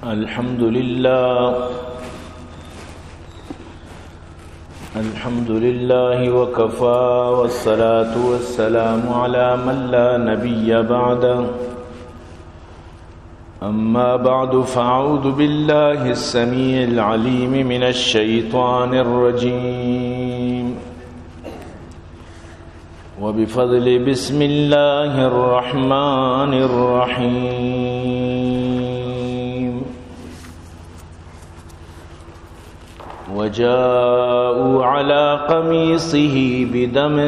الحمد لله. الحمد لله وكفى، والصلاة والسلام على من لا نبي بعده. أما بعد، فأعوذ بالله السميع العليم من الشيطان الرجيم. وبفضل بسم الله الرحمن الرحيم. وجاءوا على قميصه بدم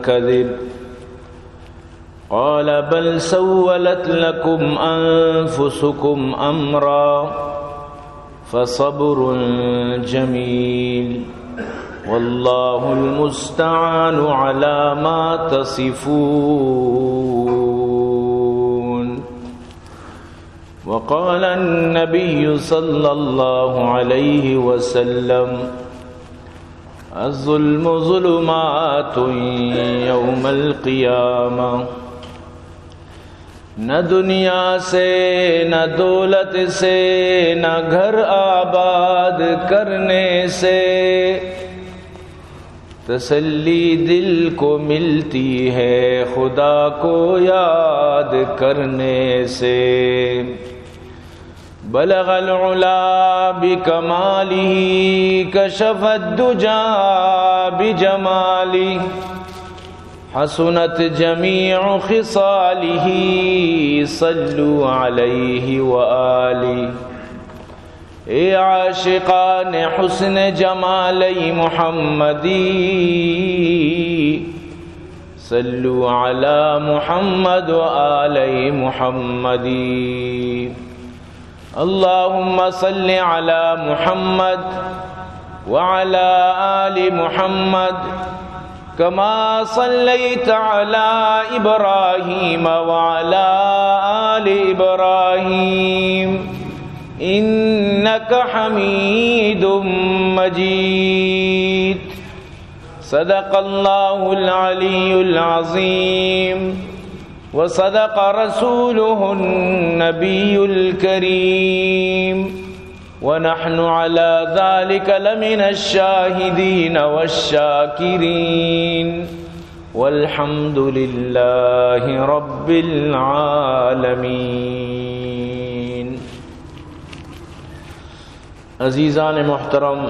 كذب. قال بل سولت لكم أنفسكم أمرا فصبر جميل والله المستعان على ما تصفون. وقال النبي صلى الله عليه وسلم: الظلم ظلمات يوم القيامة. نہ دنیا سے، نہ دولت سے، نہ گھر آباد کرنے سے تسلی دل کو ملتی ہے خدا کو یاد کرنے سے۔ بلغ العلا بکمالہ، کشف الدجی بجمالہ، حسنت جمیع خصالہ، صلوا علیہ وآلہ۔ اے عاشقان حسن جمال محمدی، صلوا علی محمد و آل محمدی۔ اللهم صل على محمد وعلى آل محمد كما صليت على إبراهيم وعلى آل إبراهيم إنك حميد مجيد. صدق الله العلي العظيم وصدق رسوله النبي الكريم ونحن على ذلك لمن الشاهدين والشاكرين والحمد لله رب العالمين. عزیزان محترم،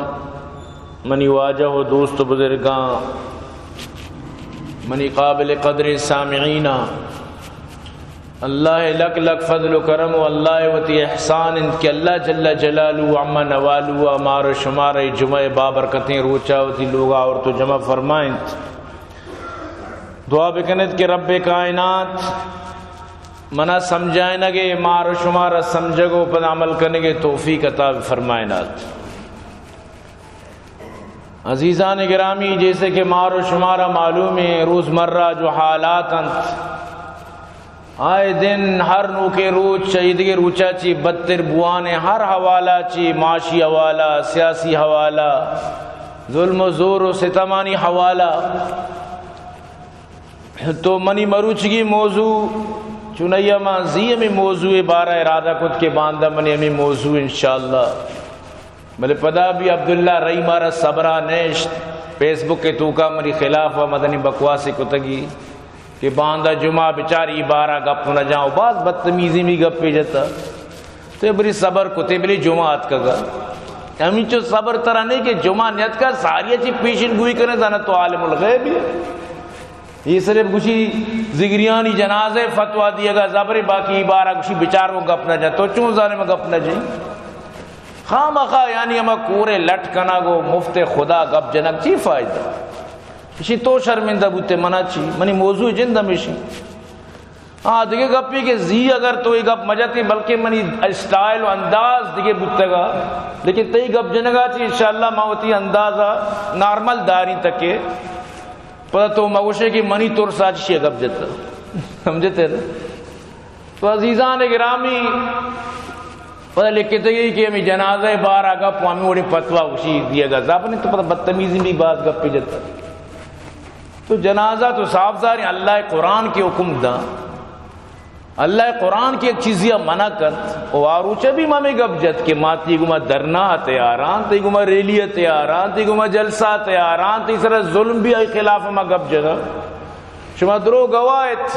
منی واجہ و دوست و بزرگاں، منی قابل قدر سامعیناں، اللہ لک لک فضل و کرم و اللہ وتی احسان انت کہ اللہ جل جلالہ و عم نوالہ مار و شمار اے جمعہ بابرکتیں روچا وتی لوگا آورت و جمع فرمائنت۔ دعا بکنت کہ رب کائنات منا سمجھائینگ ء، مار و شمارا سمجھگ و پدا عمل کنگ ء توفیق عطا فرمائینات۔ عزیزان گرامی، جیسے کہ مار و شمارا معلوم ہے، روزمرہ جو حالات انت، آئے دن ہر نوکیں روچ چہ ایدگہ روچا چی بدتر بوان، ہر حوالہ چی، معاشی حوالہ، سیاسی حوالہ، ظلم و زور و ستمانی حوالہ۔ تو منی مروچگی موضوع چنیا، ما زی ہمیں موضوع بارہ ارادہ کت کہ باندا منی ہمیں موضوع انشاءاللہ۔ بلے پدا بھی عبداللہ رحیم مارا صبرا نیشت، فیس بک کے توکا منی خلاف و مدنی بکواس کتگی کہ باندا جمعہ بچاری بارہ گپ نہ جاؤ، باز بدتمیزی بھی گپے جتا۔ تے بری صبر کتے، بلی جمعہ اتکگا۔ ہمینچو صبر ترا نہیں کہ جمعہ نیتکا، ساری چی پیشن گوئی کرے، زانا تو عالم الغیب ہے۔ یہ صرف گوشی ذگریانی جنازے فتوا دیگا زبرے، باقی بارہ گوشی بچار و گپ نہ جا۔ تو چون زانے میں گپ نہ جی؟ خامخا یعنی ہما کورے لٹ کنا گو مفت خدا گپ جنک چی فائدہ؟ اشی تو شرمندہ بوتے، منا چی؟ منی موضوع جند ہمیشی۔ ہاں، دگہ گپے کہ زی اگر تو یہ گپ مجتی، بلکہ منی اسٹائل و انداز دگہ بوتگا، لیکن تئی گپ جنگا چی انشاءاللہ ما وتی اندازا نارمل داری تکے۔ پدا تو مگوشے کہ منی ترسا چی گپ جتا۔ سمجھتے نا؟ تو عزیزان گرامی، پدا لکھتگی کہ ہمیں جنازہ بارہ گپ، ہمیں وڑی فتوا گوشی دیگا۔ زبر تو پدا بدتمیزی بھی باز گپ جتا۔ تو جنازہ تو صاف ظاہر ہے، اللہ قرآن کے حکم دا۔ اللہ قرآن کہ یک چیزی منع کنت، و آ روچ بھی ما ہمے گپ جت کہ ما تئی گوما دھرنا تیاراں، تئی گوما ریلی تیاراں، تئی گوما جلسہ تیاراں، تئی سرا ظلم بھی آئی خلاف ما گپ جتا۔ شما درو گواہ ات،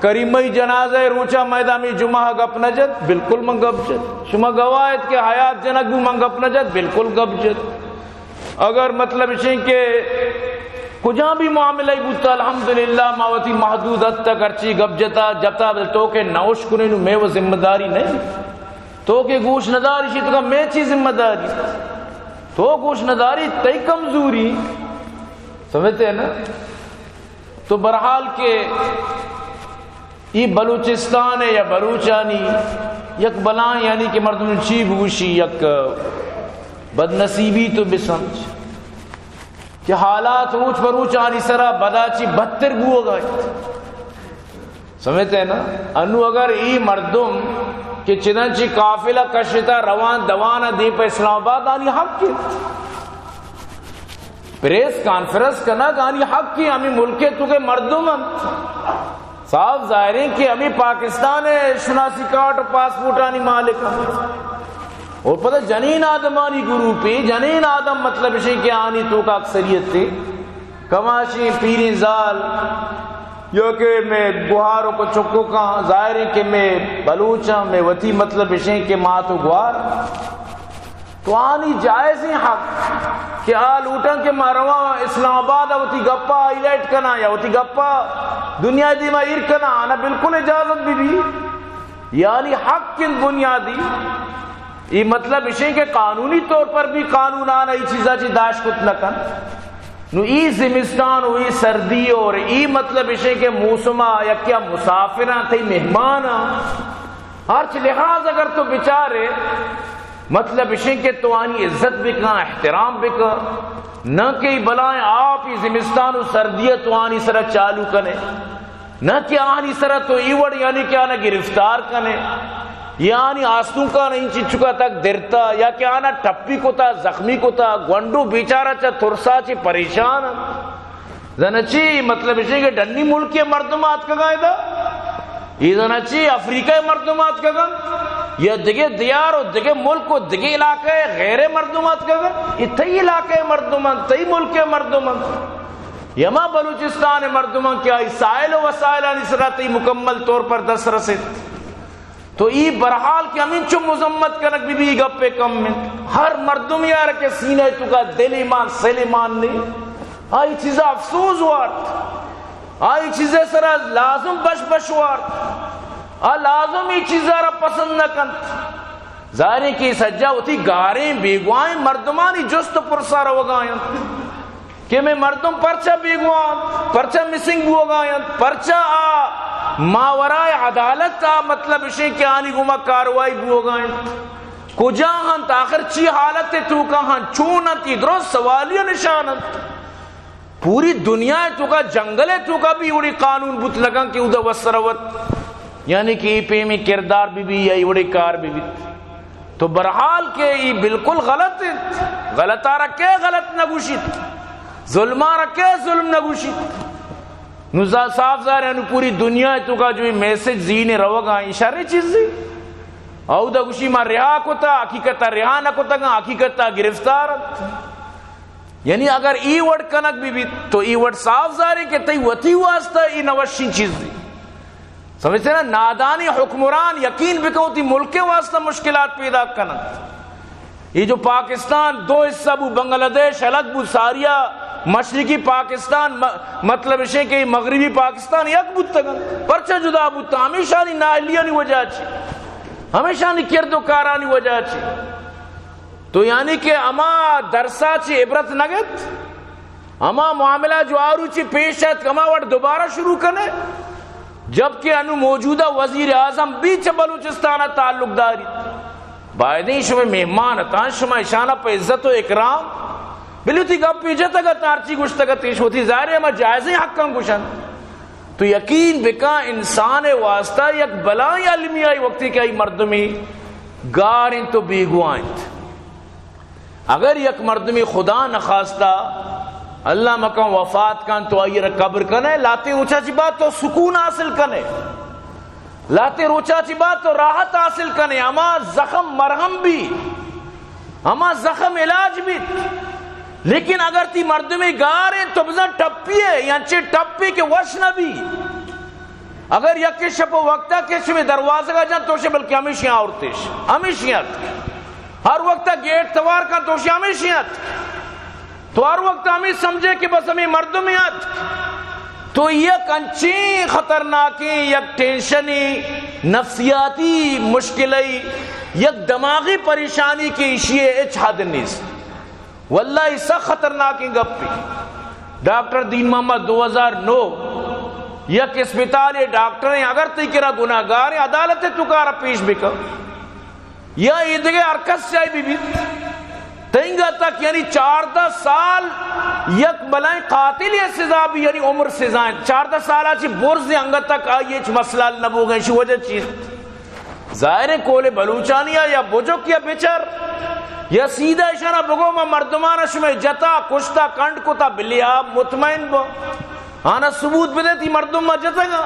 کریمہ ئی جنازہ روچا ما ادا ہمے جمعہ گپ نہ جت، بالکل من گپ جت۔ شما گواہ ات کہ حیات جنگ بو، من گپ نہ جت، بالکل گپ جت۔ اگر مطلب اشیں کہ کجا بھی معاملہ ہی بوتا، الحمدللہ ما وتی محدود حد تک ہرچی گپ جتا، جتا، بل تو کہ نہ اشکنئے نو مئے و ذمہ داری نہیں۔ تو کہ گوش نداری شی تو کا مئے چی ذمہ داری؟ تو گوش نداری، تئی کمزوری۔ سمجھتے ہیں نا؟ تو بہرحال کہ ای بلوچستان ء یا بلوچانی یک بلائیں، یعنی کہ مردم چی بگوشی، یک بدنصیبی تو بسمجھ کہ حالات روچ بروچ آنی سرا بدا چی بدتر بوگا انت۔ سمجھتے ہیں نا؟ انو اگر ای مردم کہ چدن چی قافلہ کشتا روان دوان دیم پہ اسلام آباد، آنی حق انت۔ پریس کانفرنس کنگ آنی حق ء، ہمے ملک ء تو کہ مردم انت۔ صاف ظاہر ہیں کہ ہمے پاکستان ء شناسی کارڈ و پاسپورٹانی مالک انت۔ اور پتہ جنین آدمانی گروپے، جنین آدم مطلب اشیں کہ آنی تو کا اکثریت ء کماشیں پیریں زال، یا کہ میں گوہار و چکو کاں، ظاہر ہیں کہ میں بلوچاں، میں وتی مطلب اشیں کہ مات و گوار۔ تو آنی جائزیں حق کہ آ لوٹاں کہ ما رواں اسلام آباد ء وتی گپا ہائی لائٹ کناں یا وتی گپا دنیا دیما ایر کناں، آنا بالکل اجازت بہ بی۔ یعنی حق انت بنیادی۔ ای مطلب اشیں کہ قانونی طور پر بھی قانون آنا ای چیزا چی داشت کت نہ کن۔ نو ای زمستان و ای سردی اور ای مطلب اشیں کہ موسما یکیا مسافراں، تئی مہماناں، ہرچ لحاظ اگر تو بچارے، مطلب اشیں کہ تو آنی عزت بکن، احترام بکن، نہ کہ ای بلائیں آپ ای زمستان و سردی ء تو آنی سرا چالو کنے، نہ کہ آنی سرا تو ای وڑ یعنی کہ آنا گرفتار کنے، یا آنی آستونکان انچی چکا تک درتا، یا کہ آنا ٹپی کتا، زخمی کتا، گونڈو بیچارہ چہ ترسا چہ پریشان انت۔ زاناں چی؟ مطلب اشیں کہ ڈنی ملک ء مردم آتکگاں ادا، اے زاناں چی؟ افریقہ ء مردم آتکگاں، یا دگہ دیار و دگہ ملک و دگہ علاقہ ء غیر مردم آتکگاں۔ اے تئی علاقہ ء مردم انت، تئی ملک ء مردم انت، یا ما بلوچستان ء مردم انت کہ آئی سائل و وسائلانی سرا تئی مکمل طور پر دست رسیت۔ تو ای برحال کہ ہمینچو مذمت کنگ بہ بی، ای گپ ء کم انت۔ ہر مردم یار کہ سینہ ء توکا دل ایمان، سل ایمان نہیں، آئی چیزا افسوس وارت، آئی چیزے سرا لازم بش بش وارت، آ لازم ای چیزا را پسند نہ کنت۔ ظاہر ہے کہ سجا وتی گاریں بیگواہیں مردمانی جست و پرسا روگا انت۔ کہ مئے مردم پرچا بیگواہ انت، پرچا مسنگ بوگا انت، پرچا آ ماورائے عدالت آ مطلب اشیں کہ آنی گوما کاروائی بوگا انت، کجا انت، آخر چی حالت توکا انت، چون انت، ای درست سوالیہ نشان انت۔ پوری دنیا توکا، جنگل توکا بھی وڑی قانون بوت لگن کہ اودا وسروت، یعنی کہ ای پیمی کردار بھی بھی یا ای وڑی کار بھی بھی۔ تو برحال کہ ای بالکل غلط انت۔ غلط آرا کے غلط نہ گوشیت؟ ظلم آرا کے ظلم نہ گوشیت؟ نو زا-، صاف ظاہر ہے، نو پوری دنیا توکا جو ای میسج زین روگا، ای شر چیزی۔ اودا گوشی ما رہا کتا، حقیقت رہا نہ کتگا، حقیقت گرفتار انت۔ یعنی اگر ای وڑ کنگ بھی بیت تو ای وڑ صاف ظاہر ہے کہ تئی وتی واسطہ ای نوشی چیزی۔ سمجھتے نا؟ نادانی حکمران یقین بکن وتی ملک ء واسطہ مشکلات پیدا کنن۔ یہ جو پاکستان دو حصہ بو، بنگلہ دیش الگ بو، ساریا مشرقی پاکستان م-، مطلب اشیں کہ مغربی پاکستان یک بوتگن، پرچہ جدا بوتا؟ ہمیشانی نااہلیانی وجہ چی، ہمیشانی کرد و کارانی وجہ چی۔ تو یعنی کہ ہما درسا چی عبرت نہ گت؟ ہما معاملہ جو آ روچی پیش اتک، ہما وڑ دوبارہ شروع کنے، جبکہ انو موجودہ وزیر اعظم بھی چہ بلوچستان تعلق داری۔ بایدیں شما مہمان اتاں، شما اشانا پہ عزت و اکرام، بلے وتی گپ جتگ ات، ہرچی گوشتگ ات، ایش وتی ظاہر ہے ہما جائزیں حقاں گوشن۔ تو یقین بکن انسان واسطہ یک بلائیں المیہ ای وقتی کہ ای مردمی گار انت و بیگواہ انت۔ اگر یک مردمی خدا نخواستہ اللہ مکن وفات کن تو آئی را قبر کنے، لاتے اوچا چی بات تو سکون حاصل کنے۔ لہتے روچا چی بعد تو راحت حاصل کنے، ہما زخم مرہم بی، ہما زخم علاج بیت۔ لیکن اگر تی مردمے گار انت، تو بزاں ٹپی ئے، انچیں ٹپی کہ وش نہ بی۔ اگر یکے شپ و وقتا کہ شمے دروازگا جنت، تو شے بلکہ ہمیشی آورتش، ہمیشی ات۔ ہر وقتا گیٹ توار کن، تو شے ہمیشی ات۔ تو ہر وقت ہمے سمجھے کہ بس ہمے مردمے ات۔ تو یک انچیں خطرناکیں، یک ٹینشنی، نفسیاتی مشکلے، یک دماغی پریشانی کہ ایشی ہچ حد نیست۔ واللہ اے سک خطرناکیں گپے۔ ڈاکٹر دین محمد دو ہزار نو یک اسپتالے ڈاکٹریں، اگر تئی کرا گناہگاریں، عدالت توکا آرا پیش بکن۔ یا ایدگہ ہر کس چاہے بہ بیت، تنگا تک یعنی چاردہ سال یک بلائیں قاتلے سزا بی، یعنی عمر سزا انت۔ چاردہ سالا چی برز انگا تک آئی ہچ مسئلہ حل نہ بوگا، ایشی وجہ چی انت؟ ظاہر ہے قول بلوچانی یا بجک یا بچر یا سیدھا اشانا بگو ما مردمانا شمئے جتا، کشتا، کنڈ کتا، بلے آ مطمئن با، آنا ثبوت بدے تی مردم ما جتگا۔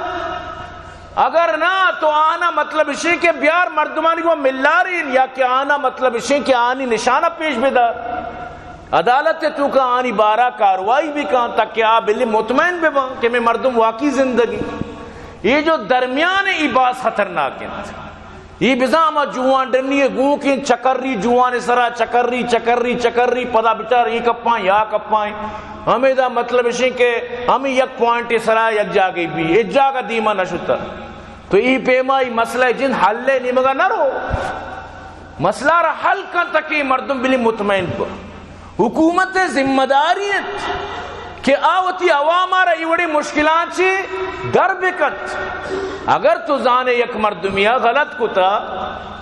اگر نہ تو آنا مطلب اشیں کہ بیار مردمانی گوں ملارین، یا کہ آنا مطلب اشیں کہ آنی نشانہ پیش بدار، عدالت توکا آنی بارا کاروائی بکن، تاکہ آ بلے مطمئن بباں کہ مئے مردم واقعی زندگی۔ اے جو درمیان اے باز خطرناک انت۔ اے بزاں ہما جوان ڈنی گوکیں چکری، جوان سرا چکری، چکری، چکری، پدا بچار اے کپاں یا کپاں۔ ہمیدا مطلب اشیں کہ ہمیں یک پوائنٹ سرا یک جاگے بی، ہچ جاگہ دیما نہ شتا۔ تو اے پیما اے مسئلہ جند حل ہے، نیمگا نہ رو۔ مسئلہ را حل کن تاکہ مردم بلے مطمئن بہ۔ حکومت ذمہ داری انت کہ آ وتی عوام را اے وڑیں مشکلاں چی در بکنت۔ اگر تو زانے یک مردمیا غلط کتا،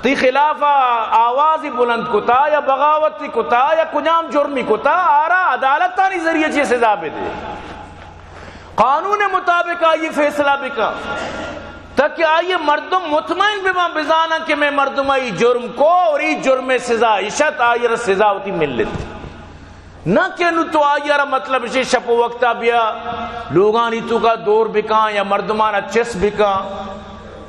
تی خلاف آواز بلند کتا یا بغاوت کتا یا کجام جرمی کتا، آرا عدالتانی ذریعے چی سزا بدے۔ قانون مطابق آئی فیصلہ بکن، تاکہ آئی مردم مطمئن بباں، بزانن کہ مئے مردم آئی جرم کو اور ای جرم سزا اشت، آئی را سزا ہوتی ملت۔ نہ کہ نو تو آئی را مطلب اشی شپ و وقتا بیا لوگانی توکا دور بکن یا مردمانا چس بکن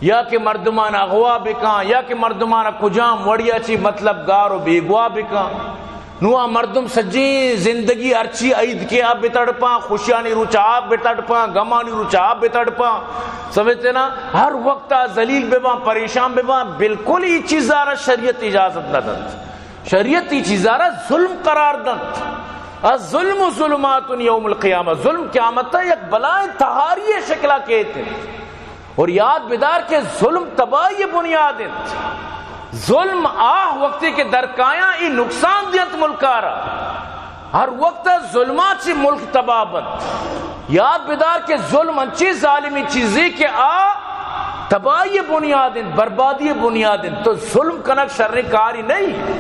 یا کہ مردمانا اغوا بکن یا کہ مردمانا کجام وڑیا چی مطلب گار و بیگواہ بکن۔ نوں آ مردم سجیں زندگی ہرچی عید کہ آ بتڑپاں، خوشیانی روچ آ بتڑپاں، غمانی روچ آ بتڑپاں، سمجھتے نا؟ ہر وقت آ ذلیل بباں، پریشان بباں، بالکل اے چیز آرا شریعت اجازت نہ دنت۔ شریعت اے چیز آرا ظلم قرار دنت۔ الظلم ظلمات یوم القیامہ، ظلم قیامت یک بلائیں تہاری شکلا کیت انت۔ اور یاد بدار کہ ظلم تباہی بنیاد انت۔ ظلم آہ وقتی کہ درکایاں ای نقصان دینت ملکارا۔ ہر وقت ظلما چی ملک تباہ بنت۔ یاد بدار کہ ظلم انچی ظالمی چیزی کہ آ تباہی بنیاد انت، بربادی بنیاد انت۔ تو ظلم کنگ شریں کاری نہیں۔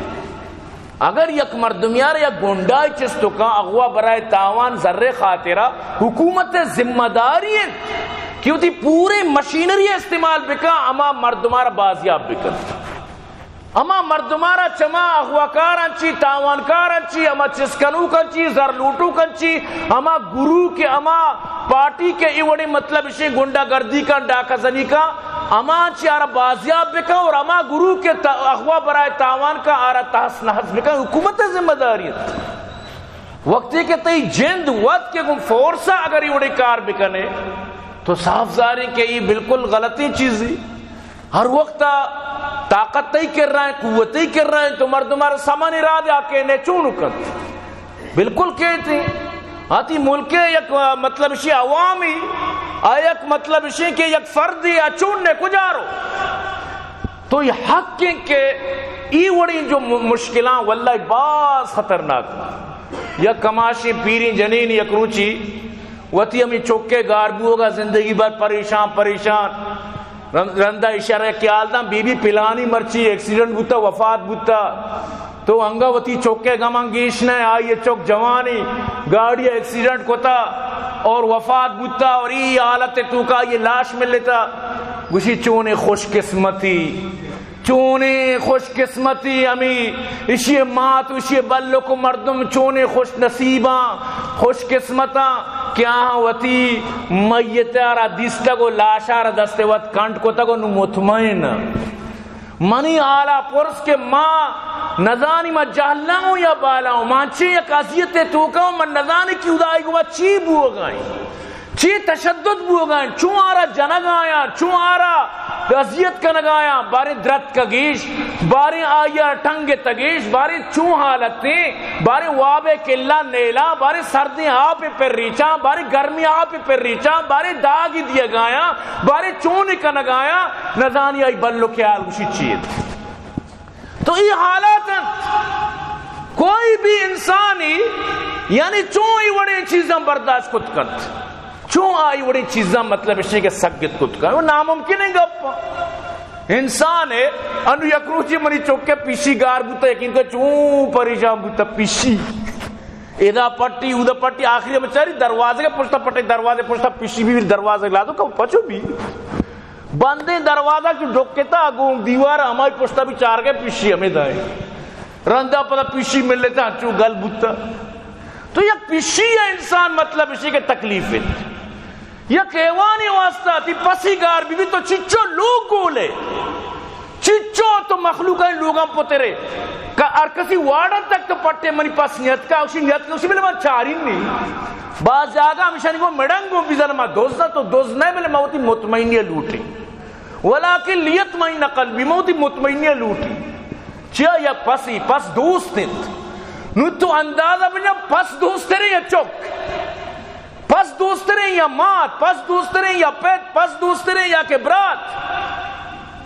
اگر یک مردمیار یک گنڈائے چست کن، اغوا برائے تاوان زرے خاطرا، حکومت ذمہ داری انت کہ وتی پورے مشینری استعمال بکن، ہما مردمارا بازیاب بکن۔ ہما مردمارا چما اغواکاران چی، تاوانکاران چی، ہما چست کنوکان چی، زر لوٹوکان چی، ہما گروہ کہ ہما پارٹی کہ ای وڑیں مطلب اشیں گنڈا گردی کن، ڈاکہ زنی کن، ہما چی آرا بازیاب بکن اور ہما گروہ کہ تا-، اغوا برائے تاوان کن آرا تہس نہس بکن، حکومت ذمہ داری انت۔ وقتی کہ تئی جند وت کہ گوں فورسا اگر ای وڑیں کار بکنے تو صاف ظاہر انت کہ ای بالکل غلطیں چیزی۔ ہر وقت طاقت تئی کرا انت، قوت تئی کرا انت، تو مردم ہر سمانی راہ دے آ کہ نے چون کنت۔ بالکل کیت۔ آتی ملک یک مطلب اشی عوامی، آ یک مطلب اشی کہ یک فردی آ چون نے کجا رو۔ تو یہ حق انت کہ ای وڑیں جو م-، مشکلاں واللہ باز خطرناک۔ یک کماشیں پیریں جنین یک روچی وتی ہمے چکے گار بوگا زندگی بھر پریشان، پریشان۔ رند-، رندا اشارہ کہ حال داں بی بی پلانی مرچی ایکسیڈنٹ بوتا، وفات بوتا۔ تو انگا وتی چکے گمان گیش نہ، آئی چک جوانی گاڑی ایکسیڈنٹ کتا اور وفات بوتا اور ای حالت توکا یہ لاش ملتا۔ گوشی چونیں خوش قسمتی، چونیں خوش قسمتی ہمے اشی مات و اشی بلک و مردم چونیں خوش نصیباں، خوش قسمتاں کہ آہاں وتی میت ءَ را دیستگ و لاش ءَ را دست ءَ وت کنڈ کتگ و نوں مطمئن۔ منی حال ءَ پرس کہ ما نزانی ما جہلاں یا بالاں، ما چے یک اذیت ءِ توکا، من نزانی کہ ادا آئی گوما چی بوگا ایں، چی تشدد بوگا ایں، چوں آرا جنگا آیاں، چوں آرا اذیت کنگا آیاں، باریں درتکگیش، باریں آئی ءَ ٹنگتگیش، باریں چوں حالتیں، باریں واب ءِ کلاں نیلاں، باریں سردیں آپ ءَ پر ریچاں، باریں گرمیں آپ ءَ پر ریچاں، باریں داگی دیگا آیاں، باریں چون کنگا آیاں، نزانی آئی بلک ءِ حال گوشی چی انت۔ تو اے حالات انت۔ کوئی بھی انسانی، یعنی چون اے وڑیں چیزاں برداشت کت کنت، چون آئی وڑیں چیزاں مطلب اشی کہ سگت کت کنت، وہ ناممکنیں گپ۔ انسان ہے، انو یک روچی منی چوکے پیشی گار بوتا، یقین کن چون پریشان بوتا، پیشی ادا پٹی، اودا پٹی، آخری بچاری دروازے کے پشتا پٹی، دروازے پشتا پیشی بھی، دروازے لا دو، کب پچو بھی۔ بندیں دروازہ چو ڈکتا، گوں دیوار ہمائی پشتا بھی چار گئے، پیشی ہمیں دائیں۔ رندا پدا پیشی ملتا، چو گل بوتا۔ تو یک پیشی ہے انسان، مطلب اشی کہ تکلیف ہے۔ یک حیوانی واسطہ تی پسی گار بی بی تو چچو لوگ گولے، چچو تو مخلوق ہیں لوگاں پترے۔ کہ ہر کسی وارڈن تک تو پٹے منی پس نیت کا، اسی نیت کا، اسی بلے من چارین نہیں۔ بعض جاگہ ہمیشہ نہیں کو مڑنگ ہوں بزن ما دوزنا تو دوزنا ہے بلے موتی مطمئنی لوٹی۔ ولیکن لیطمئن قلبی، موتی مطمئنی لوٹی۔ چیا یک پسی، پس دوست انت۔ نو تو اندازہ بجا پس دوست رہے یا چک۔ پس دوستریں یا مات، پس دوستریں یا پت، پس دوستریں یا کہ برات۔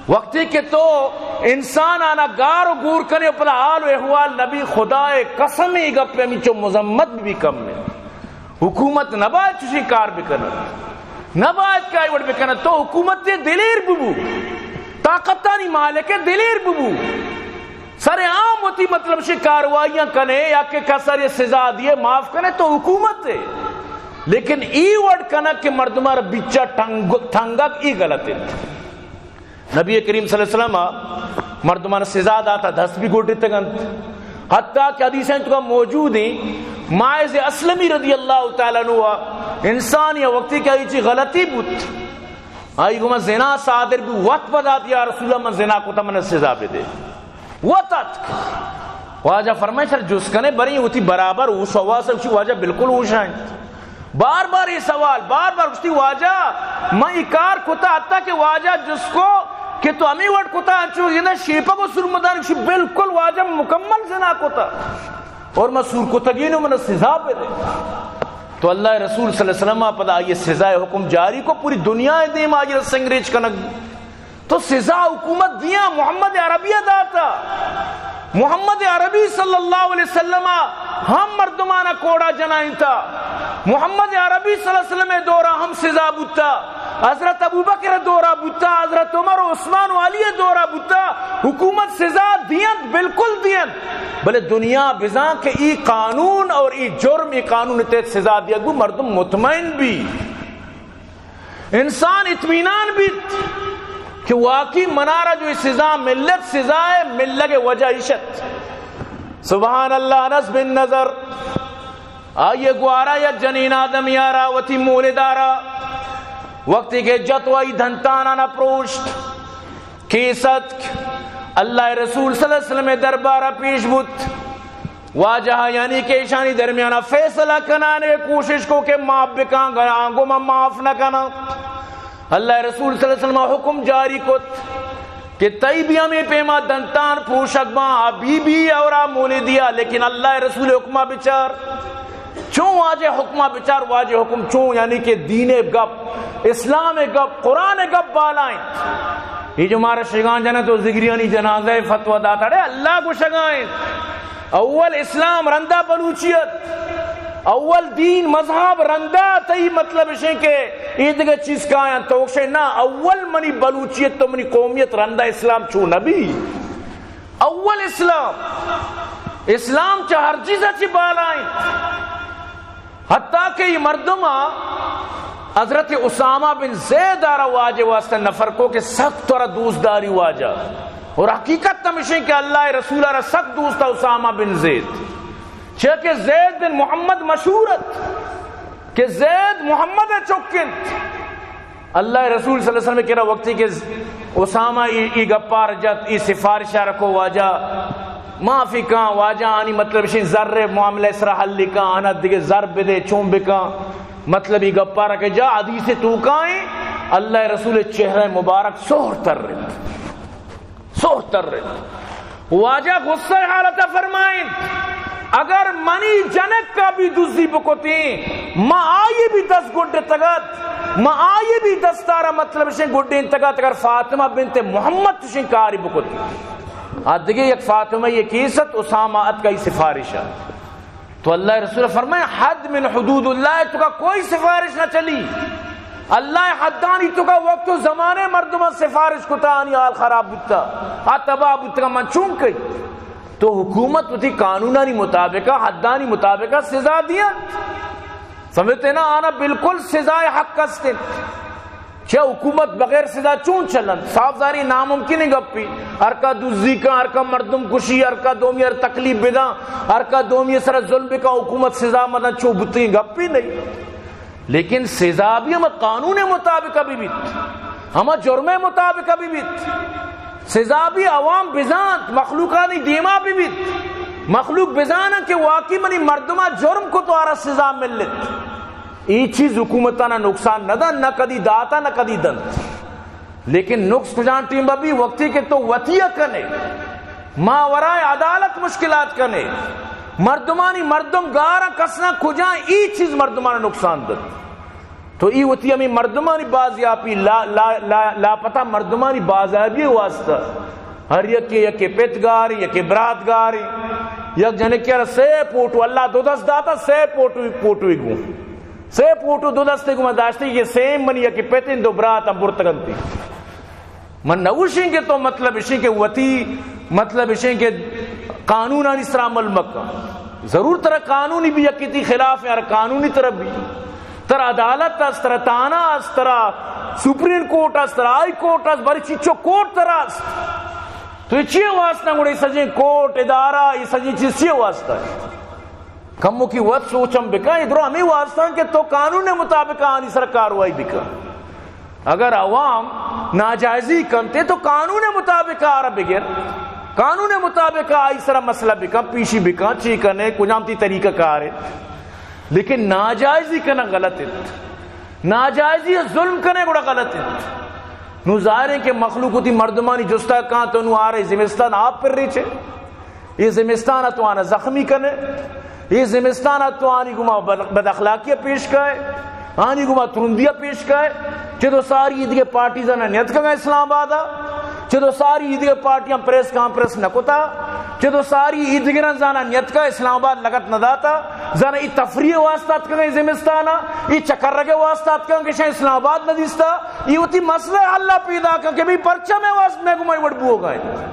وقتی کہ تو انسان آنا گار و گور کنے و پدا حال و احوال نبی، خدائے قسم ای گپ ہمینچو مذمت بھی کم ہے۔ حکومت نباید چشیں کار بکنت، نباید کہ آئی وڑ بکنت۔ تو حکومت دلیر ببو، طاقتانی مالک دلیر ببو۔ سر عام وتی مطلب شی کاروائیاں کنے یا کہ کسر سزا دیے معاف کنے تو حکومت ہے، لیکن ای وڑ کنگ کہ مردمار بچا ٹنگ-، ٹنگگ ای غلط ہے۔ نبی کریم صلی اللہ علیہ وسلم مردمان سزا داتا دست بھی گوٹتگنت، حتیٰ کہ حدیثیں تو موجود ہیں، ماعز اسلمی رضی اللہ تعالیٰ عنہ انسان یا وقتی کہ ای چی غلطی بوت، آئی گو من زنا صادر بو، وت پدا ات، یا رسول اللہ من زنا کتا، من سزا بدے۔ وت اتک۔ واجہ فرمائے سر جست کنے، بریں وتی برابر ہوش حواس ہے، واجہ بالکل ہوش آئیں۔ بار بار یہ سوال، بار بار گشتی واجہ من یہ کار کتا، حتیٰ کہ واجہ جست کو کہ تو ہمیں وٹ کتا، انچو یہ نہ شیپک و سرمدان، گشتی بالکل واجہ مکمل زنا کتا اور من سور کتگین و من سزا بدے۔ تو اللہ رسول صلی اللہ علیہ وسلم پدا آئی سزا حکم جاری کو، پوری دنیا دیم آئی سنگریچ کنگ۔ تو سزا حکومت دیاں، محمد عربی داتا۔ محمد عربی صلی اللہ علیہ وسلم ہم مردمانا کوڑا جنائنتا۔ محمد عربی صلی اللہ علیہ وسلم دورا ہم سزا بوتا۔ حضرت ابوبکر دورا بوتا، حضرت عمر و عثمان و علی دورا بوتا۔ حکومت سزا دینت، بالکل دینت۔ بلے دنیا بزاں کہ ای قانون اور ای جرم، ای قانون تحت سزا دیا گو مردم مطمئن بھی۔ انسان اطمینان بیت کہ واقعی منارا جو سزا ملت، سزا ہے ملگ وجہ عشت۔ سبحان اللہ، انس بن نضر، آئیے گوارا یک جنین آدم یارا وتی مولدارا وقتی کہ جت و آئی دھنتانا نہ پروشت، کیس اتک، اللہ رسول صلی اللہ علیہ وسلم دربارا پیش بوت۔ واجہ یعنی کہ ایشانی درمیانا فیصلہ کنانے کوشش کو کہ معاف بکاں، گڑا آنگو من معاف نہ کناں۔ اللہ رسول صلی اللہ علیہ وسلم حکم جاری کت کہ تئی بھی ہمیں پیما دنتان پروشگ باں، آ بی بی اور آ مولدیا، لیکن اللہ رسول حکمہ بچار۔ چون واجہ حکمہ بچار، واجہ حکم چون، یعنی کہ دین گپ، اسلام گپ، قرآن گپ بالائیں۔ یہ جو مارا شگان جنت و زگریانی جنازہ فتوی داتا، اڑے اللہ گوشگائیں۔ اول اسلام، رندا بلوچیت۔ اول دین مذہب، رندا تئی مطلب اشیں کہ یہ دیگہ چیز کایاں تو گوشے نا، اول منی بلوچیت تو منی قومیت، رندا اسلام چو نبی۔ اول اسلام، اسلام چہ ہر چیز چی بالائیں۔ حتیٰ کہ یہ مردم حضرت اسامہ بن زید آرا واجہ واسطہ نفر کو کہ سخت ترا دوست داری واجہ۔ اور حقیقت ہمشیں کہ اللہ رسول آرا سخت دوست اسامہ بن زید۔ چہ کہ زید بن محمد مشہور ات۔ کہ زید محمد ءِ چک انت۔ اللہ ءِ رسول صلی اللہ علیہ وسلم ءِ کرا وقتی کہ اسامہ ای، ای گپار جت، ای سفارش ءَ رکو، واجہ معافی کن، واجہ آنی مطلب شین زر ءِ معاملہ ءِ سرا حل کن، آنا دگہ زر بدے، چون بکن، مطلب ای گپار کہ جا حدیث توکائیں، اللہ ءِ رسول ءِ چہرہ مبارک سہر تر انت۔ سہر تر انت۔ واجہ غصہ ءِ حالت ءَ فرمائیں، اگر منی جنک ءَ بھی دزی بکتیں، ما آئی بھی دست گڈتگت، ما آئی بھی دستارا مطلب شیں گڈینتگت، اگر فاطمہ بنت محمد چشیں کاری بکتیں۔ آ دگہ یک فاطمہ ءِ کیس ات، اسامہ اتکا ای سفارش ءَ۔ تو اللہ ءِ رسول فرمائے، حد من حدود اللہ ءِ توکا کوئی سفارش نہ چلی۔ اللہ ءِ حدانی توکا وقت و زمانے مردمان سفارش کتا، آنی حال خراب بوتا، آ تباہ بوتگا، من چون کئی؟ تو حکومت وتی قانونانی مطابقا، حدانی مطابقا سزا دیا۔ سمجھتے نا؟ آنا بالکل سزائے حق است انت۔ چہ حکومت بغیر سزا چون چلنت؟ صاف ظاہری ناممکن گپی۔ ہر کا دزی کا، ہر کا مردم کشی، ہر کا دومی ہر تکلیف بداں، ہر کا دومی سر ظلم بکا، حکومت سزا مدن، چو بوتیں گپی نہیں۔ لیکن سزا بھی ہم قانون مطابق بھی بیت، ہم جرم مطابق بھی بیت۔ سزا بھی عوام بزانت، مخلوقانی دیما بھی بیت، مخلوق بزانن کہ واقعی منی مردما جرم کو تو آرا سزا ملت۔ ای چیز حکومتانا نقصان نہ دنت، نہ کدی داتا، نہ کدی دنت۔ لیکن نقص کجان ٹیم بہ بی؟ وقتی کہ تو وتی کنے، ماورائے عدالت مشکلات کنے، مردمانی مردم گارا کسنا کجان، ای چیز مردمانا نقصان دنت۔ تو ای وتی ہمیں مردمانی بازیاپی، لا، لا، لا، لاپتہ مردمانی بازیابی واسطہ ہر یکے، یکے پت گاریں، یکے برات گاریں، یک جنکے را سے پوٹو، اللہ دو دست داتا، سے پوٹو، پوٹوی گوں، سے پوٹو دو دستے گوں من داشتی کہ سیم منی یکے پتیں، دو برات ہم برتگنتی۔ من نوشیں کہ تو مطلب اشیں کہ وتی مطلب اشیں کہ قانونانی سرا عمل مکن۔ ضرور ترا قانونی بھی یکی تی خلاف ہے، ہر قانونی ترا بھی۔ ترا عدالت است، ترا تانا است، ترا سپریم کورٹ است، ترا ہائی کورٹ است، بری چیچو کورٹ ترا است۔ تو یہ چیئے واسطہ گڑے سجیں کورٹ، ادارہ، یہ سجیں چیز چیئے واسطہ ہے؟ کمو کی وت سوچم بکن، ادرو ہمیں واسطہ کہ تو قانون مطابق آنی سر کاروائی بکن۔ اگر عوام ناجائزی کنتے تو قانون مطابق آرا بگر، قانون مطابق آئی سرا مسئلہ بکن، پیشی بکن، چی کنے، کجام تی طریقہ کار ہے۔ لیکن ناجائزی کنا غلط ہے، ناجائزی ظلم کنے گڑا غلط ہے۔ نو ظاہر ہے کہ مخلوق تی مردمانی جستا کان تو نو آرے زمستان آپ پر ریچے۔ اے زمستان ءَ تو آناں زخمی کن ئے، اے زمستان ءَ تو آنی گوما بد، بد اخلاقی ءَ پیش کائے، آنی گوما ترندی ءَ پیش کائے۔ چدو ساری ایدگہ پارٹیز آناں نیتکگ اسلام آباد ءَ، چدو ساری ایدگہ پارٹیاں پریس کانفرنس نہ کتا، چدو ساری ایدگراں زاناں نیتکا اسلام آباد لگت نہ داتا، زاناں ای تفریح واسطہ اتکگ اے زمستان ءَ، ای چکرگ واسطہ اتکگ کہ شاں اسلام آباد نہ دیستا، ای وتی مسئلہ حل پیدا کن کہ بھئی پرچہ مئے واسطہ مئے گوما اے وڑ بوگا ایں۔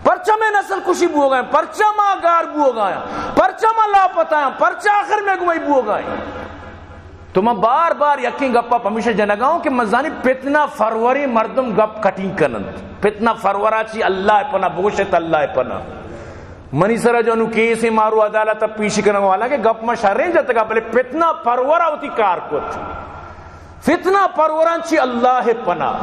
پرچا مئے نسل کشی بوگا ایں، پرچا ما گار بوگا ایں، پرچا ما لاپتہ ایں، پرچا آخر مئے گوما اے بوگا ایں۔ تو من بار بار یکیں گپا پمیشا جنگا اوں کہ من زانی فتنہ پروریں مردم گپ کٹنگ کننت۔ فتنہ پرورا چی اللہ ءِ پناہ بگوشت، اللہ ءِ پناہ۔ منی سرا جو انو کیسے مارو عدالت ءَ پیشی کنگ، حالانکہ گپ ما شریں جتگا، بلے فتنہ پرورا وتی کار کت۔ فتنہ پروراں چی اللہ ءِ پناہ۔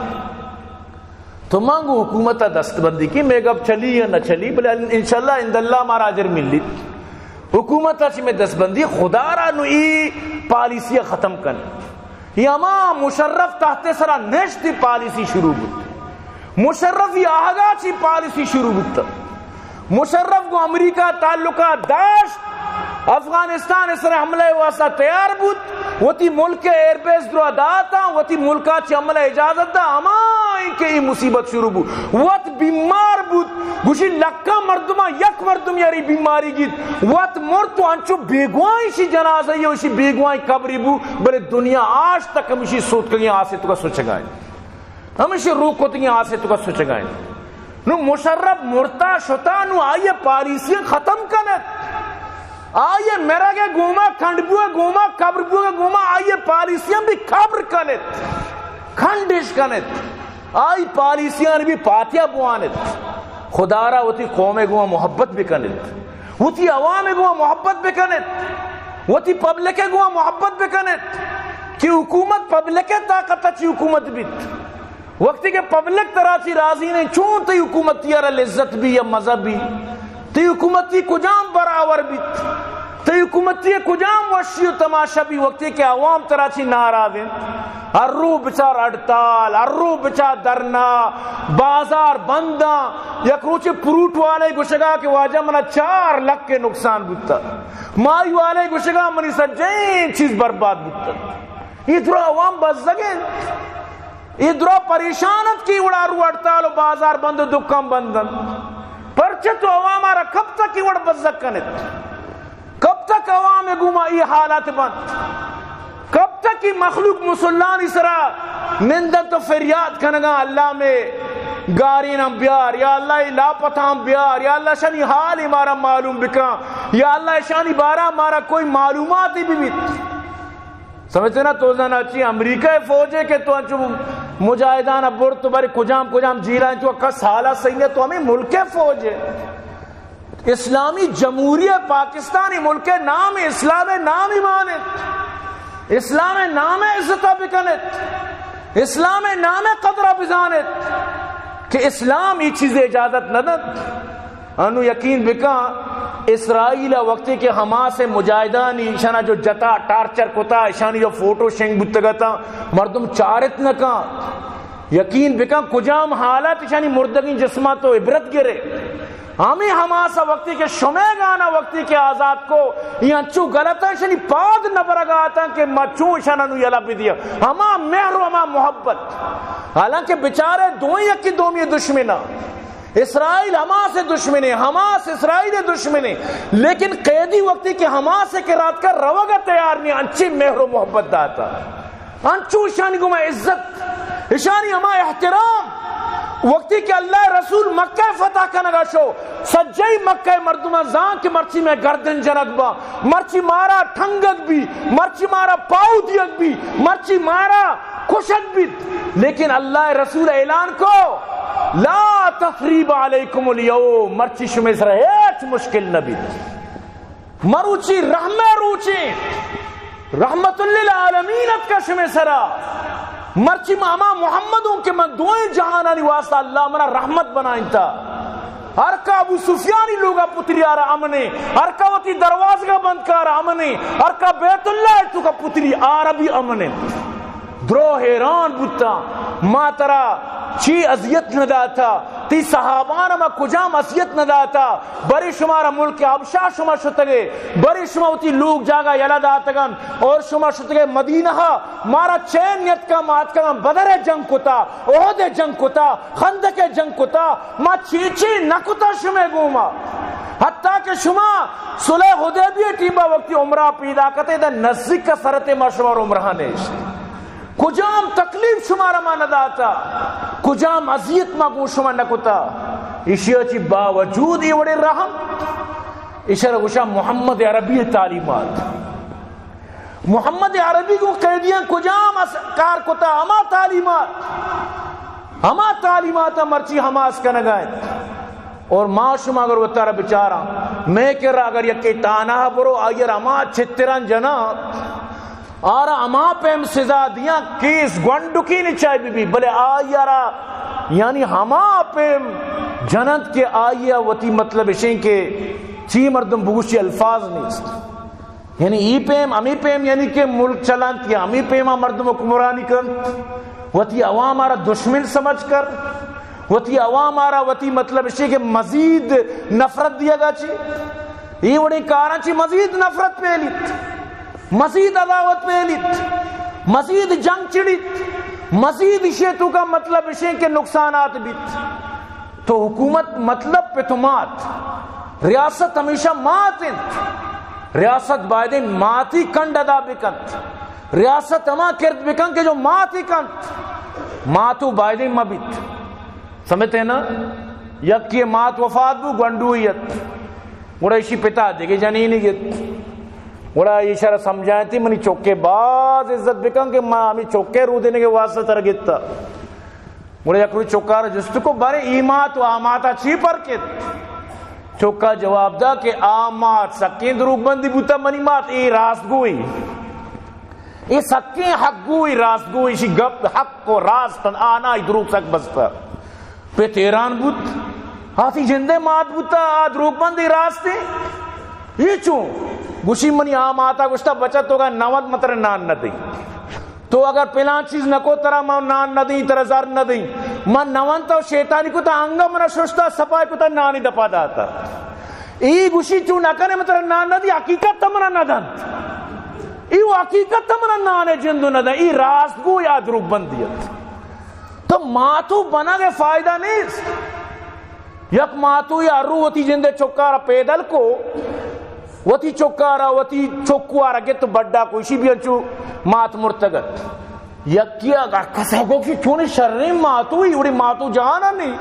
تو ما گوں حکومت ءَ دست بندی کہ مئے گپ چلی یا نہ چلی، بلے انشاءاللہ عند اللہ مارا اجر ملیت۔ حکومت ءَ چہ مئے دست بندی، خدا را نو ای پالیسی ءَ ختم کن۔ ای ہما مشرف تحت سرا نشت ای پالیسی شروع بوت۔ مشرف ای آہگا چی پالیسی شروع بوت۔ مشرف گوں امریکہ تعلقات داشت، افغانستان ءِ سر حملہ ءِ واسطہ تیار بوت، وتی ملک ءِ ایئر بیس درا داتاں، وتی ملک ءَ چہ حملہ ءِ اجازت دا، ہما ایں کہ اے مصیبت شروع بوت۔ وت بیمار بوت، گوشی لکاں مردماں یک مردم یاری بیماری گیت، وت مرت و انچو بیگواہیں شی جنازہ ءَ و شی بیگواہیں قبری بو، بلے دنیا آج تک ہمشی سوتکگیں آسے توکا سچگا ایں۔ ہمیشی روک کتگیں آسے توکا سچگا انت۔ نو مشرف مرتا شتا، نو آئی پالیسیاں ختم کنت۔ آئی مرگ گوما، کنڈ بوئے گوما، قبر بوئے گوما، آئی پالیسیاں بھی قبر کنت، کھنڈش کنت۔ آئی پالیسیاں بھی پاتیا بوانت۔ خدا را وتی قوم گوما محبت بکنت، وتی عوام گوما محبت بکنت۔ وتی پبلک ء گوں محبت بکن ات کہ حکومت پبلک ء طاقت ء چی حکومت بیت۔ وقتی کہ پبلک ترا چی راضی نہیں، چون تئی حکومتی ء را لذت بی یا مزہ بی؟ تئی حکومتی کجام برابر بیت؟ تئی حکومتی کجام وشی و تماشا بی وقتی کہ عوام ترا چی ناراض انت؟ ہر رو بچار ہڑتال، ہر رو بچار دھرنا، بازار بنداں۔ یک روچے پروٹ والے گوشگا کہ واجہ منا چار لکھ کے نقصان بوتا، مائی والے گوشگا منی سجیں چیز برباد بوتا۔ یہ درا عوام بزگ انت، یہ درا پریشان انت کہ وڑا رو ہڑتال و بازار بند و دکان بند انت۔ پرچہ تو عوام آرا کب تک یہ وڑ بزگ کنت؟ کب تک عوام گوما یہ حالات بند؟ کب تک یہ مخلوق مسلانی سرا نندن تو فریاد کنگا، اللہ میں گارین ہم بیار، یا اللہ یہ لاپتہ ہم بیار، یا اللہ شانی حال مارا معلوم بکن، یا اللہ شانی بارہ مارا کوئی معلومات بھی بیت۔ سمجھتے نا؟ تو زانا چی امریکہ فوج ہے کہ تو انچو مجاہدان برت تو بارے کجام کجام جیلان تو اکا سالا صحیح ہے، تو ہمیں ملک فوج ہے۔ اسلامی جمہوریہ پاکستانی ملک نام اسلام نام ایمان ہے۔ اسلام نام عزت بکنت، اسلام نام قدر بزانت کہ اسلام یہ چیز اجازت نہ دنت۔ انو یقین بکن، اسرائیل وقتی کہ حماس مجاہدانی ایشانا جو جتا، ٹارچر کتا، ایشانی جو فوٹو شنگ بوتگتا، مردم چارت نکا۔ یقین بکن، کجام حالات ایشانی مردگین جسماں تو عبرت گرے۔ ہمیں حماس وقتی کہ شمے گانا وقتی کہ آزاد کو، یہ انچو غلط ہے، ایشانی پاد نبرگا آتا کہ ما چون ایشانا نو یلا بدیا۔ ہما مہر و ہما محبت۔ حالانکہ بیچارے دوئیں یکی دومی دشمنا۔ اسرائیل حماس دشمنے، حماس اسرائیل دشمنے، لیکن قیدی وقتی کہ حماس کے رات کا روگا تیار نہیں، انچی مہر و محبت داتا، انچو اشانی گما عزت، اشانی ہما احترام۔ وقتی کہ اللہ رسول مکہ فتح کنگا شو، سجئی مکہ مردمان زان کہ مرچی میں گردن جنگ با، مرچی مارا ٹھنگگ بی، مرچی مارا پاؤ دیگ بی، مرچی مارا کشگ بیت، لیکن اللہ رسول اعلان کو، لا تثریب علیکم الیوم، مرچی شمے سرا ہیچ مشکل نہ بیت۔ مروچی رحمہ روچے، رحمت للعالمین اتکا شمے سرا۔ مرچی ما ہما محمد ہوں کہ من دوئیں جہانانی واسطہ اللہ منا رحمت بنائنتا۔ ہر کا ابو سفیانی لوگا پتری آرا امنے، ہر کا وتی دروازگا بند کارا امنے، ہر کا بیت اللہ تو کا پتری آرا بھی امنے۔ درو حیران بوتا، ما ترا چی اذیت نہ داتا، تی صحابان ما کجام اذیت نہ داتا، برے شمارا ملک حبشہ شما شتگے، برے شما وتی لوگ جاگا یلا داتگن اور شما شتگے مدینہ، مارا چین نیتکا، ما اتکگاں بدر جنگ کتا، احد جنگ کتا، خندق جنگ کتا، ما چی چی نہ کتا شمے گوما۔ حتیٰ کہ شما صلح حدیبیہ ٹیمبا وقتی عمرہ پیدا کتے، دا نزدیک کا سرتے ما شمار عمرہ نیشت۔ کجام تکلیف شمارا ما نہ داتا، کجام اذیت ما گوں شما نہ کتا۔ ایشی چی باوجود یہ وڑے رحم، ایشرا گوشا محمد عربی تعلیمات۔ محمد عربی کو قیدیاں کجام اس-، کار کتا؟ ہما تعلیمات، ہما تعلیمات مرچی حماس کنگا انت۔ اور ما شما اگر وتارا بچاراں، میں کرا اگر یکے تانہ برو، آئیر ہما چتران جنا، آرا ہما پیم سزا دیاں، کیس گونڈکی نچائی بی بی، بلے آئیارا یعنی ہما پیم جنت کہ آئیا وتی مطلب اشیں کہ چی مردم بگوشی الفاظ نیست۔ یعنی ای پیم، ہمی پیم، یعنی کہ ملک چلانت یا ہمی پیما مردم حکمرانی کنت، وتی عوام آرا دشمن سمجھ کر، وتی عوام آرا وتی مطلب اشی کہ مزید نفرت دیا گا چی، ای وڑیں کاراں چی مزید نفرت پھیلیت، مزید عداوت پھیلیت، مزید جنگ چڑیت، مزید اشی تو کا مطلب اشیں کہ نقصانات بیت۔ تو حکومت مطلب پہ تو مات، ریاست ہمیشہ مات انت۔ ریاست بایدیں ماتی کنڈ ادا بکنت۔ ریاست ہما کرد بکن کہ جو ماتی کنت۔ ماتو بایدیں مبیت۔ سمجھتے ہیں نا؟ یکی مات وفات بو، گونڈویت۔ گڑا ایشی پتا دیگے جنینی گت۔ گڑا ایشرا سمجھائیں تھی منی چوکے باز عزت بکن کہ ما ہمیں چوکے رو دینے کے واسطے تر گتا۔ گڑا یک روچ چکار جست کو، بارے ای مات و آ ماتا چی پرک ات؟ چکا جواب دا کہ آ مات سکیں دروگ بندی بوتا، منی مات اے راست گوئی، اے سکیں حق گوئی، راست گوئی، اشی گپ حق و راست انت، آ نہ، ای دروگ سک بستا۔ پت حیران بوت، آ تئی جندے مات بوتا، آ دروگ بندی راست ایں؟ اے چون؟ گوشی، منی آ ماتا گوشتا، بچہ تو اگاں نہ ونت من ترا نان نہ دئیں۔ تو اگر پلان چیز نہ کو، ترا من نان نہ دئیں، ترا زر نہ دئیں۔ من نہ ونتا و شیطانی کتا، انگا منا ششتا، سپائی کتا، نانی دپا داتا۔ اے گوشی، چون نہ کنے، من ترا نان نہ دئیں، حقیقت تا منا نہ دنت۔ اے و حقیقت تا منا نان جندو نہ دنت۔ اے راست گوئی یا دروگ بندی ات؟ تو ماتو بنگ ء فائدہ نیست۔ یک ماتو یا رو وتی جندے چکارا پیدل کو، وتی چکارا، وتی چکوارا گت بڈا کو، اشی بھی انچو مات مرتگت۔ یکی اگر کسا گو کہ چونی شریں ماتوئی، وڑی ماتو جہان نہیں۔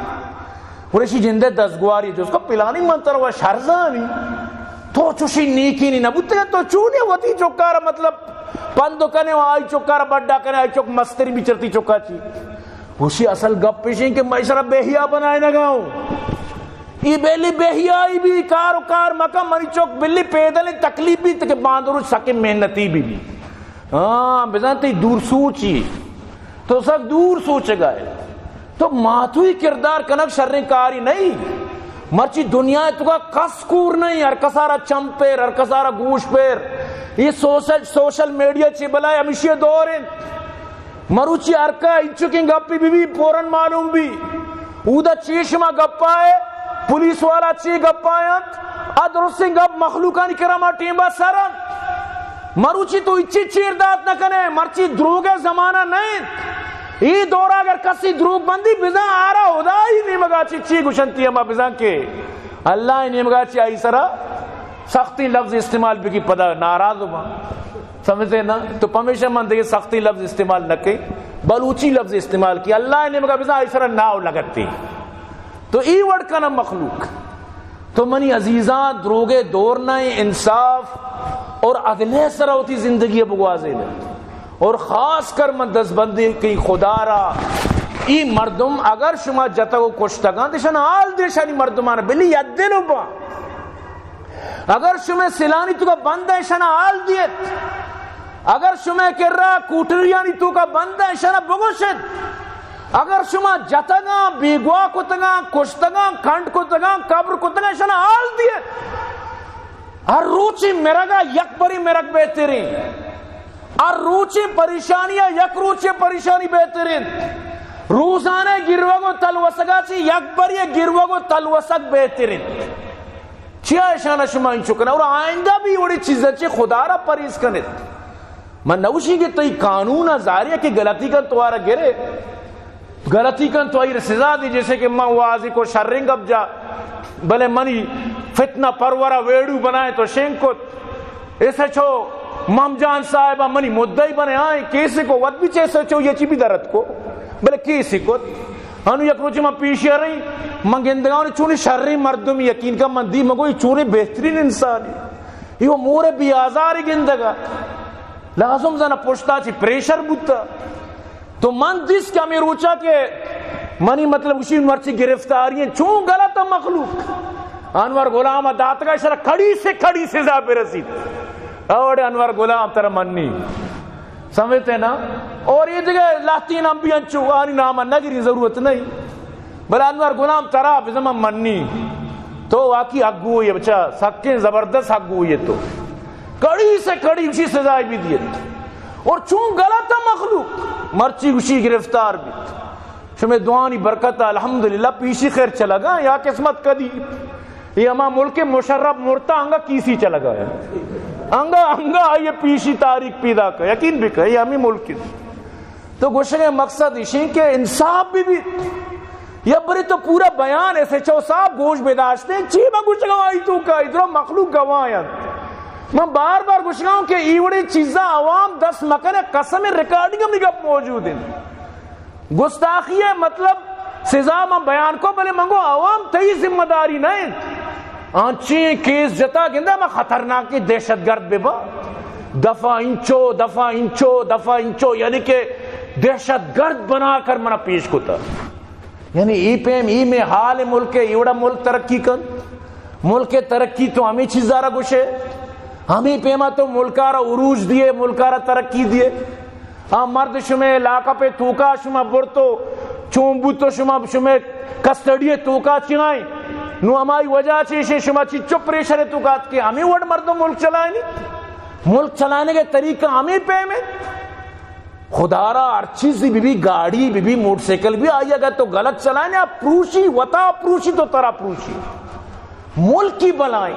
وڑی اشی جندے دزگواری جس کو پلانی من تر و شرزانی۔ تو چوشی نیکی نی نبوتے، تو چونی وتی چکارا مطلب پندو کنے و آئی چکارا بڈا کنے، آئی چک مستری بھی چرتی چکا چی۔ گوشی، اصل گپ ایش انت کہ من ایشرا بے حیا بنائینگا اوں۔ ای بلی بے حیائی بی، کار و کار مکن، منی چک بلی پیدل انت، تکلیف بیت کہ باندروچ سکیں محنتی بی بی۔ ہاں، بزاں تئی دور سوچی۔ تو سک دور سوچگا ئے۔ تو ماتوئی کردار کنگ شریں کاری نہیں۔ مرچی دنیا توکا کس کور نہیں، ہر کسارا چم پیر، ہر کسارا گوش پیر۔ یہ سوشل، سوشل میڈیا چی بلائے ہمیشی دور انت۔ مروچی ہرکا انچکیں گپے بہ بی، فوراً معلوم بی۔ اودا چی شما گپا ئے، پولیس والا چی گپا انت، آ درستیں گپ مخلوقانی کرا ما ٹیمبا سر انت۔ مروچی تو اچی چیر دات نہ کنے، مرچی دروگ ء زمانہ نہ انت۔ ای دورا اگر کسی دروگ بندی بزاں آرا خدائی نیمگا چی چی گوشنتی ہما بزاں کہ اللہ نیمگا چی آئی سرا سختی لفظ استعمال بکی پدا ناراض ہو با۔ سمجھتے نا؟ تو پمیشہ من دیگہ سختی لفظ استعمال نہ کئی، بلوچی لفظ استعمال کی۔ اللہ نیمگا بزاں آئی سرا ناو لگتی۔ تو ای وڑ کنا مخلوق۔ تو منی عزیزاں، دروگے دور نہ، انصاف اور عدلے سرا وتی زندگی بگوازینے۔ اور خاص کر من دزبندی کی خدا را، ای مردم اگر شما جتگ و کشتگاں، دشن حال دیشانی مردمان بلی یدن و با۔ اگر شما سلانی تو کا بند ہے، شنا حال دیت۔ اگر شما کرا کوٹریانی تو کا بند ہے، شنا بگوشت۔ اگر شما جتگاں، بیگواہ کتگاں، کشتگاں، کنڈ کتگاں، قبر کتگاں، شنا حال دیت۔ ہر روچی مرگا یک بری مرگ بہترین۔ ہر روچی پریشانی یک روچی پریشانی بہترین۔ روزانہ گروگ و تلوسگا چی یک بری گروگ و تلوسگ بہترین۔ چیا اشانا شما انچو کنے؟ اور آئندہ بھی وڑی چیزاں چی خدا را پریز کنت۔ من نوشی کہ تئی قانون ظاہر ہے کہ غلطی کن تو آرا گرے، غلطی کن تو آئی سزا دی، جیسے کہ من واضح کو شریں گپ جا، بلے منی فتنہ پرورا ویڈیو بنائے تو شنگ کت۔ ایس ایچ او مام جان صاحب منی مدعی بنے آئیں، کیسے کو وت بھی چہ ایس ایچ او یہ چی بھی درد کو، بلے کیسے کو۔ انو یک روچے من پیش آ رہی، من گندگاں چونی شریں مردم، یقین کا من دی مگو یہ چونی بہترین انسانی۔ یہ مور بی آزاری گندگا۔ لازم زنا پشتا چی پریشر بوتا۔ تو من دیست کہ ہمیں روچا کہ منی مطلب اسی مرچی گرفتاری ہیں، چون غلط ہے مخلوق۔ انور غلام داتگا شر کڑی سے کڑی سزا برسیت۔ اوڑے انور غلام ترا منی۔ سمجھتے نا؟ اور یہ دیگہ لاتین ہم بھی انچو، آنی نام نگری ضرورت نہیں۔ بلے انور غلام ترا بزم منی۔ تو واقعی حق گوئی ہے بچا، سکیں زبردست حق گوئی ہے تو۔ کڑی سے کڑی اسی سزا بھی دیت۔ اور چون غلط ہے مخلوق، مرچی اسی گرفتار بیت۔ شمے دعانی برکت الحمدللہ پیشی خیر چلگا یا قسمت کدی۔ یہ ہما ملک مشرف مرتا انگا کیسی چلگا ہے۔ انگا، انگا یہ پیشی تاریخ پیدا کر، یقین بکن، یہ ہمیں ملک ہے۔ تو گوشگ ء مقصد ایشیں کہ انصاف بہ بیت۔ یا برے تو پورا بیان ایس ایچ او صاحب گوش بداشتیں، چی من گوشگاں آئی توکا، ادرو مخلوق گواہ انت۔ من بار بار گوشگاں کہ ای وڑیں چیزاں عوام دست مکنے، قسم ریکارڈنگ ہم گپ موجود انت۔ گستاخی ہے مطلب سزا من بیان کو، بلے من گو عوام تئی ذمہ داری نہ انت۔ آنچیں کیس جتا گندے ما خطرناکیں دہشت گرد بہ با۔ دفعہ انچو، دفعہ انچو، دفعہ انچو، یعنی کہ دہشت گرد بنا کر منا پیش کتا۔ یعنی ای پیم، ای میں حال ملک ہے، ایوڑا ملک ترقی کن۔ ملک ترقی تو ہمیں چیزا را گوشے، ہمیں پیما تو ملکا را عروج دیے، ملکا را ترقی دیے۔ آ مرد شمے لاکپے توکا شما برتو، چون بوتو شما، شمے کسٹڈی توکا چیائیں؟ نو ہمائی وجہ چیشے شما چچو پریشر توکا ات کہ ہمیں وڑ مردم ملک چلائنی؟ ملک چلانے کے طریقہ ہمیں پیمے؟ خدا را ہر چیزی بی بی، گاڑی بی بی، موٹر سائیکل بی، آئی اگر تو غلط چلائے نا، پروشی، وتا پروشی تو ترا پروشی۔ ملکی بلائیں۔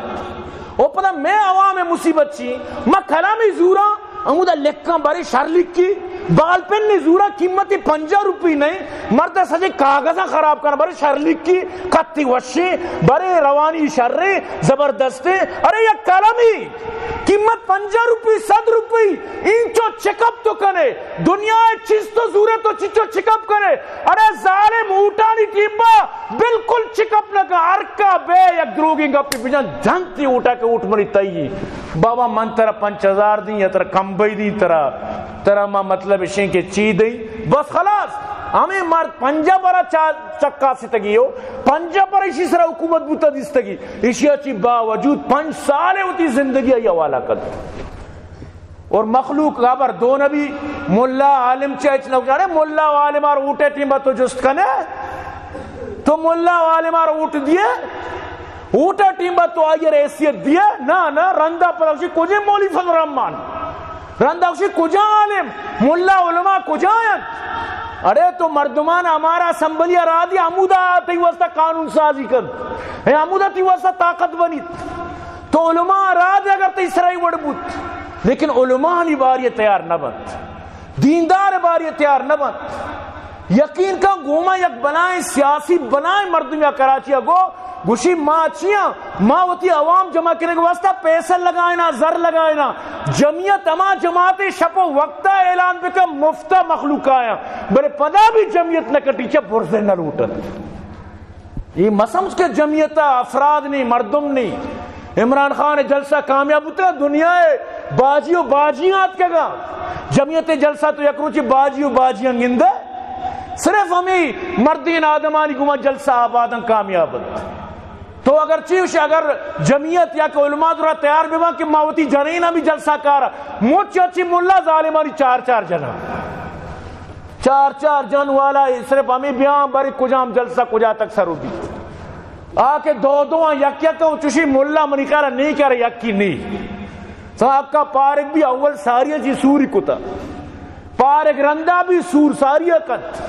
او پدا میں عوام مصیبت چی، ما کلامی زورا، ہمودا لکھاں برے شر لکھی، بال پن نے زورا قیمت پنجاہ روپی نہیں، مرد سجے کاغذاں خراب کرنا، برے شر لکھی، کتی وشیں، برے روانی شریں، زبردستیں، ارے یک کلامی قیمت پنجاہ روپی، صد روپی، اینچو چیک اپ تو کنے، دنیا ء چیز تو زورے تو چچو چیک اپ کنے۔ ارے ظالم اوٹانی ٹیمبا بالکل چیک اپ نہ کن، ہر کا بے یک دروگیں گپے بجن، جنتی اوٹا کہ اوٹ منی تئی۔ بابا من ترا پنچ ہزار دیں یا ترا کمبئی دیں، ترا، ترا ما مطلب اشیں کہ چی دیں، بس خلاص۔ ہمیں مرد پنجاہ برا چا-، چکا ستگی ہو، پنجاہ برا اشی سرا حکومت بوتا دیستگی۔ ایشی ء چی باوجود پنچ سال ء وتی زندگی ء حوالہ کت۔ اور مخلوق خبر دو نبی، ملا عالم چہ اچ نہ جانے، ملا و عالم آر اوٹے ٹیم تو جست کنے، تو ملا و عالم آر اوٹ دیے، اوٹے ٹیم تو آئی حیثیت دیے، نہ، نہ، رندا پر اسی کجے مولی فضل الرحمان، رندا اسی کجا عالم، ملا علماء کجا ہیں؟ ارے تو مردمان ہمارا اسمبلی را دی، ہمودا تئی واسطہ قانون سازی کن، اے ہمودا تئی واسطہ طاقت بنیت۔ تو علماء را دے اگر تئی سرائی وڑ بوت، لیکن علماء نی باری تیار نہ بنت، دیندار باری تیار نہ بنت۔ یقین کن گوما یک بلائیں سیاسی بلائیں مردم یا کراچی گو گوشی ما چیاں، ما وتی عوام جمع کرنے کے واسطہ پیسہ لگائنا، زر لگائنا۔ جمعیت ہما جماعت شپ و وقتا اعلان بکا مفتا مخلوق آیا، بلے پدا بھی جمعیت نہ کٹی چا برزے نہ لوٹت۔ اے مسمج کہ جمعیت ء افراد نی، مردم نی۔ عمران خان ء جلسہ کامیاب بوتگ، دنیا ء باجی و باجی آتکگا۔ جمعیت ء جلسہ تو یک روچی باجی و باجیاں گندے، صرف ہمیں مردین آدمانی گوما جلسہ آباداں کامیاب انت۔ تو اگر چی وش، اگر جمعیت یا کہ علماء درا تیار بباں کہ ما وتی جنین ہمیں جلسہ کارا، مچ اچی ملا ظالمانی چار چار جنا۔ چار چار جن والا صرف ہمیں بیاں، بری کجام جلسہ کجا تک سرو بی۔ آ کہ دو دو آں، یک یک آں، چوشی ملا منی خیال ء نی کرے یکی نی۔ سو اکا پارک بھی اول ساری چی سوری کتا۔ پارک رندا بھی سور ساری کت۔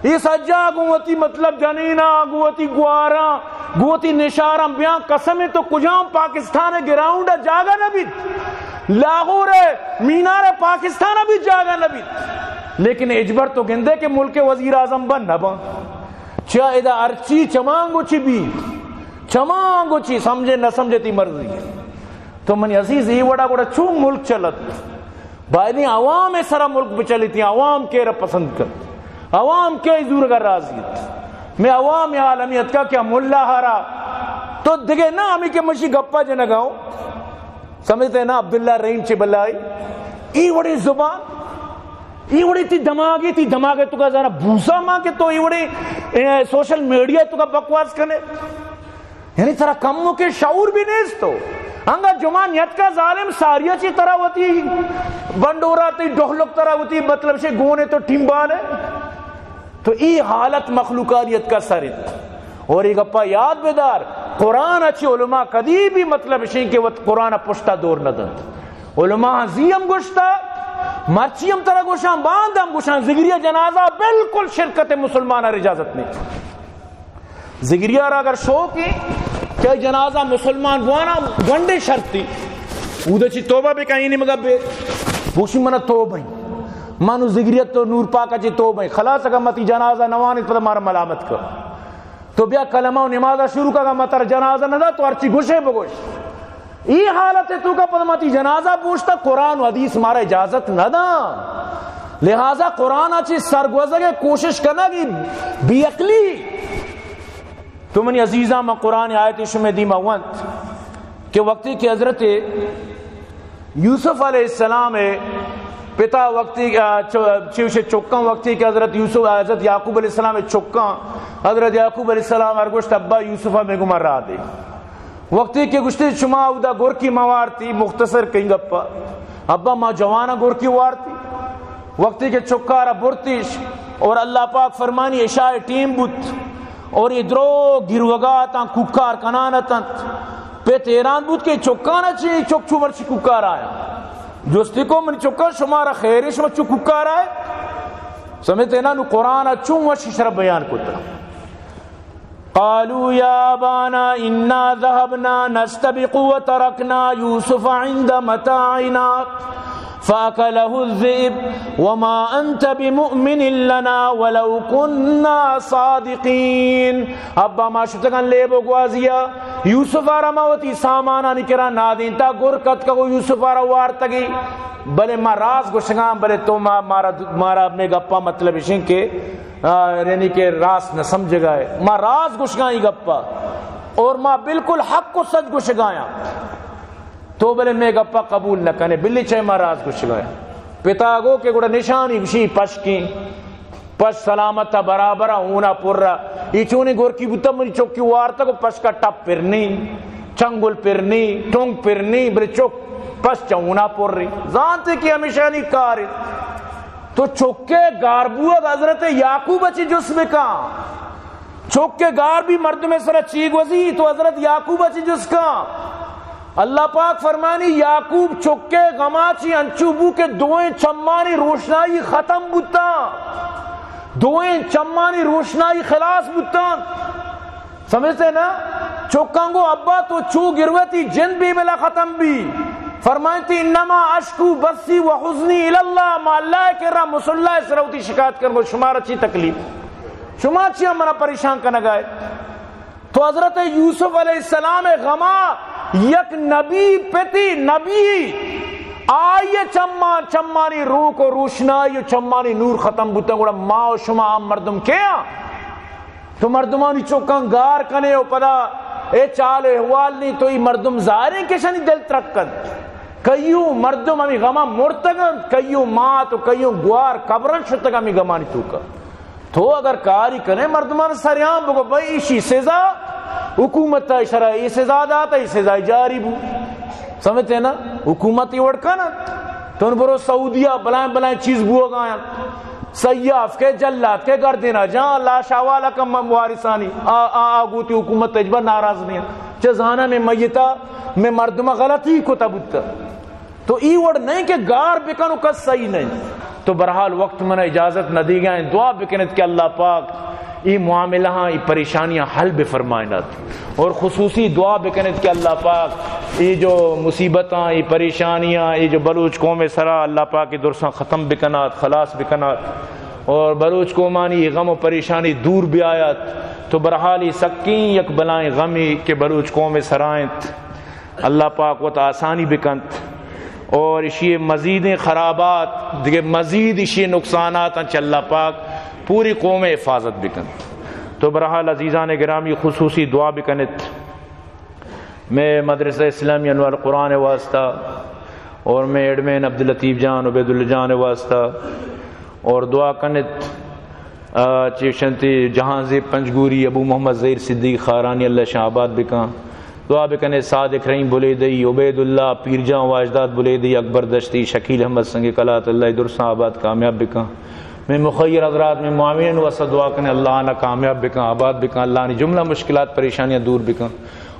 یہ سجا گوں وتی مطلب جنینا، گوں وتی گوارا، گوں وتی نشارا بیاں قسم تو کجام پاکستان گراؤنڈ جاگہ نہ بیت۔ لاہور ء مینار پاکستان ء بھی جاگہ نہ بیت، لیکن اجبر تو گندے کہ ملک وزیر اعظم بن نہ بن۔ چیا ادا ہرچی چمانگو چی بی، چمانگو چی سمجھے نہ سمجھے تی مرضی۔ تو منی عزیز، ای وڑا گڑا چون ملک چلت؟ بایدیں عوام سرا ملک بچلیتی، عوام کے را پسند کن، عوام کے زورگا راضی ات۔ میں عوام عالمی اتکا کہ ملا ہارا تو دگے نہ ہمیں کہ مشی گپا جنگاؤں۔ سمجھتے ہیں نا عبداللہ رحیم چے بلائی؟ ای وڑی زبان، ای وڑی تی دماغی، تی دماغ تو کا زانا بوسا ماں کہ تو ای وڑی، اے، سوشل میڈیا تو کا بکواس کنے۔ یعنی ترا کم کے شعور بھی نیست تو۔ انگا جمعہ نیت کا ظالم ساریا چی ترا وتی بنڈورا تی ڈہلک ترا وتی مطلب شے گونے تو ٹمبانے۔ تو ای حالت مخلوقانیت کا سر انت۔ اور ای گپا یاد بدار، قرآن اچی علماء کدی بھی مطلب شین کہ وت قرآن پشتا دور نہ دنت۔ علماء زی ہم گوشتا، مرچی ہم ترا گوشاں، باند ہم گوشاں، ذگری جنازہ بالکل شرکت مسلمان اجازت نہیں۔ ذگری را اگر شوق ہے کہ جنازہ مسلمان بوانا گنڈے شرطی، اودے چی توبہ بکن، اینی مگا بے، گوشی منا توبہ ہیں۔ منو ذگریت تو نور پاک چی توبہ ہیں۔ خلاص اگر متی جنازہ نوانی پتہ مارا ملامت کر۔ تو بیا کلمہ و نماز شروع کر، اگر متر جنازہ نہ دا تو ہرچی گوشے بگوش۔ ای حالت تو کا پد متی جنازہ بوشتا، قرآن و حدیث مارا اجازت نہ دا۔ لہذا قرآن چی سرگوزگ کوشش کنگی بے عقلی۔ تو منی عزیزاں، من قرآن آیت شمے دیما وانت کہ وقتی کہ حضرت یوسف علیہ السلام پتا وقتی، آ، چو-، چوشے چکاں وقتی کہ حضرت یوسف، حضرت یعقوب علیہ السلام چکاں، حضرت یعقوب علیہ السلام ہر گوشت، ابا یوسف میں گما را دے۔ وقتی کہ گوشتی شما اودا گرکی موارتی، مختصر کئی گپا، ابا ما جوانا گرکی وارتی۔ وقتی کہ چکارا برتیش، اور اللہ پاک فرمانی عشاء ٹیم بوت، اور یہ درو گروگا تاں کوکار کنان اتنت۔ پت حیران بوت کہ چکانا چی، چک چو مرچی کوکار آیا۔ جستی کو من چکا شمارا خیر، شما چو کوکار آئے؟ سمجھتے نا، نو قرآن چون وشی شرف بیان کتا۔ قالوا يا أبانا إنا ذهبنا نستبق وتركنا يوسف عند متاعنا فأكله الذئب وما أنت بمؤمن لنا ولو كنا صادقين۔ ابا ما شتگان لیب و گوازیا، یوسف آرا ما وتی سامانانی کرا نادینتا، گر کتکگ و یوسف آرا وارتگی، بلے ما راز گوشگان، بلے تو ما، مارا، مارا مے گپا مطلب اشیں کہ آ، یعنی کہ راست نہ سمجھگا ہے۔ ما راز گوشگاں ای گپا، اور ما بالکل حق و سچ گوشگایاں۔ تو بلے مے گپا قبول نہ کنے، بلی چے ما راز گوشگایاں۔ پتا گو کہ گڑا نشانی گوشی پشکیں، پش سلامت برابر اونا پر۔ ای چونی گورکی بوتا منی چکی وارتا کو پشکا ٹپ پر نہیں، چنگل پر نہیں، ٹونگ پر نہیں، بلے چک پش چونا پر رہی۔ زانتے کہ ہمیشہ نی کار۔ تو چکے گار بوگ حضرت یعقوب چی جس بکاں۔ چکے گار بھی مردم سر چی گوزی تو حضرت یعقوب چی جس کاں۔ اللہ پاک فرمانی، یعقوب چکے غما چی انچو بو کہ دوئیں چمانی روشنائی ختم بوتا، دوئیں چمانی روشنائی خلاص بوتا۔ سمجھتے نا؟ چکاں گو ابا تو چو گروتی جند بے بلا ختم بی۔ فرمائیتی، انما اشکو بثی و حزنی الی اللہ، ما اللہ کرا مصلی سر وتی شکایت کن گو شمارا چی تکلیف؟ شما چی منا پریشان کنگائے؟ تو حضرت یوسف علیہ السلام غما یک نبی پتی نبی آئی چمان، چمانی روک و روشنائی و چمانی نور ختم بوتا، گڑا ما و شما عام مردم کیا؟ تو مردمانی چکاں گار کنے و پدا اے چال احوال نہیں، تو ای مردم ظاہریں کہ شانی دل ترک کنت۔ کئیو مردم ہمی غما مرتگنت، کئیو مات و کئیو گوار قبرن شتگ ہمی غمانی توکا۔ تو اگر کاری کنے مردمان سریان بگو، بھئی ایشی سزا حکومت اشرا ای سزا داتا، ای سزا جاری بو۔ سمجھتے نا؟ حکومت ای وڑ کنت۔ تو برو سعودیہ بلائیں بلائیں چیز بوگایاں۔ سیاف کے جلات کے گردینا جان لاش حوالہ کم وارثانی۔ آ، آ، آ گوتی حکومت تجبہ ناراض نہیں۔ چہ زانا میں میتا، میں مردم غلطی کو تبوت۔ تو ای وڑ نہیں کہ گار بکن و کس صحیح نہیں۔ تو برحال وقت منا اجازت نہ دیگا ہیں۔ دعا بکنت کہ اللہ پاک ای معاملہ ہاں، ای پریشانیاں حل بفرمائنت۔ اور خصوصی دعا بکنت کہ اللہ پاک ای جو مصیبتاں، ای پریشانیاں، ای جو بلوچ قوم سرا اللہ پاک ای درساں ختم بکنات، خلاص بکنات۔ اور بلوچ قومانی غم و پریشانی دور بیایات۔ تو برحال ای سکیں یک بلائیں غمی کہ بلوچ قوم سرا انت۔ اللہ پاک وت آسانی بکنت اور اشی مزیدیں خرابات، دگہ مزید اشی نقصانات انت، اللہ پاک پوری قوم حفاظت بکنت۔ تو برحال عزیزان گرامی خصوصی دعا بکنت میں مدرسہ اسلامی انوار قرآن واسطہ اور میں ایڈمن عبداللطیف جان، عبیداللہ جان واسطہ اور دعا کنت، آ، چیشنتی جہانزیب پنجگوری، ابو محمد ظہیر صدیق خارانی، اللہ شان آباد بکن۔ دعا بکنے صادق رحیم بلیدئی، عبید اللہ پیرجان واجداد بلیدئی، اکبر دشتی، شکیل احمد سنگ کلات، اللہ درساں آباد کامیاب بکن۔ میں مخیر حضرات، میں معاونین واسطہ دعا کنے، اللہ آنا کامیاب بکن، آباد بکن، اللہ آنی جملہ مشکلات پریشانیاں دور بکن۔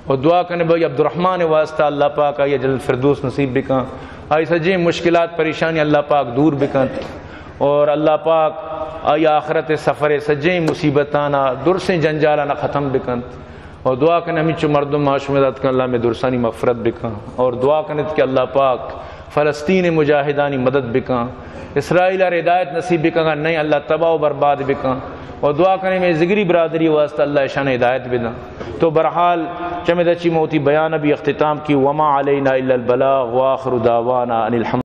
اور دعا کنے بھائی عبدالرحمن واسطہ اللہ پاک آئی جنت فردوس نصیب بکن، آئی سجیں مشکلات پریشانی اللہ پاک دور بکنت، اور اللہ پاک آئی آخرت سفر سجیں مصیبتانا، درسیں جنجالانا ختم بکنت۔ اور دعا کنے ہمینچو مردم ما شما دات کن اللہ میں درسانی مغفرت بکن، اور دعا کنت کہ اللہ پاک فلسطین مجاہدانی مدد بکن، اسرائیل ار ہدایت نصیب بکن، اگر نہیں اللہ تباہ و برباد بکن۔ و دعا کنیں میں ذگری برادری واسطہ اللہ اشان ہدایت بدن۔ تو برحال چمے دچی موتی بیان بھی اختتام کی، وما علینا الا البلاغ، وآخر دعوانا ان الحمد